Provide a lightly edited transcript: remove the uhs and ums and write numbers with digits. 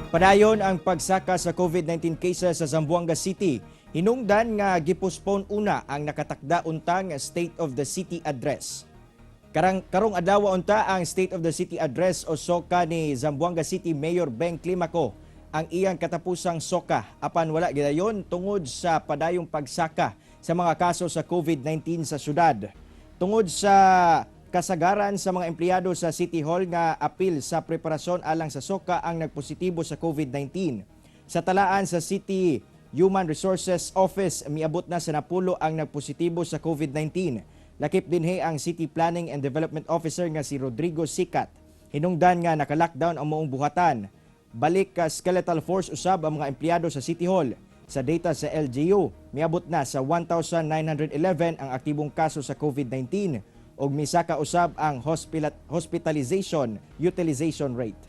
Padayon ang pagsaka sa COVID-19 cases sa Zamboanga City. Hinungdan nga gipospone una ang nakatakda untang State of the City Address. Karong adlaw unta ang State of the City Address o SOCA ni Zamboanga City Mayor Beng Climaco, ang iyang katapusang SOCA, apan wala gidayon tungod sa padayong pagsaka sa mga kaso sa COVID-19 sa syudad. Tungod sa kasagaran sa mga empleyado sa City Hall nga apil sa preparasyon alang sa SOCA ang nagpositibo sa COVID-19. Sa talaan sa City Human Resources Office, miabot na sa 10 ang nagpositibo sa COVID-19. Lakip dinhi ang City Planning and Development Officer nga si Rodrigo Sicat. Hinungdan nga naka-lockdown ang maong buhatan. Balik ka skeletal force usab ang mga empleyado sa City Hall. Sa data sa LGU, miabot na sa 1,911 ang aktibong kaso sa COVID-19 ug misaka usab ang hospitalization utilization rate.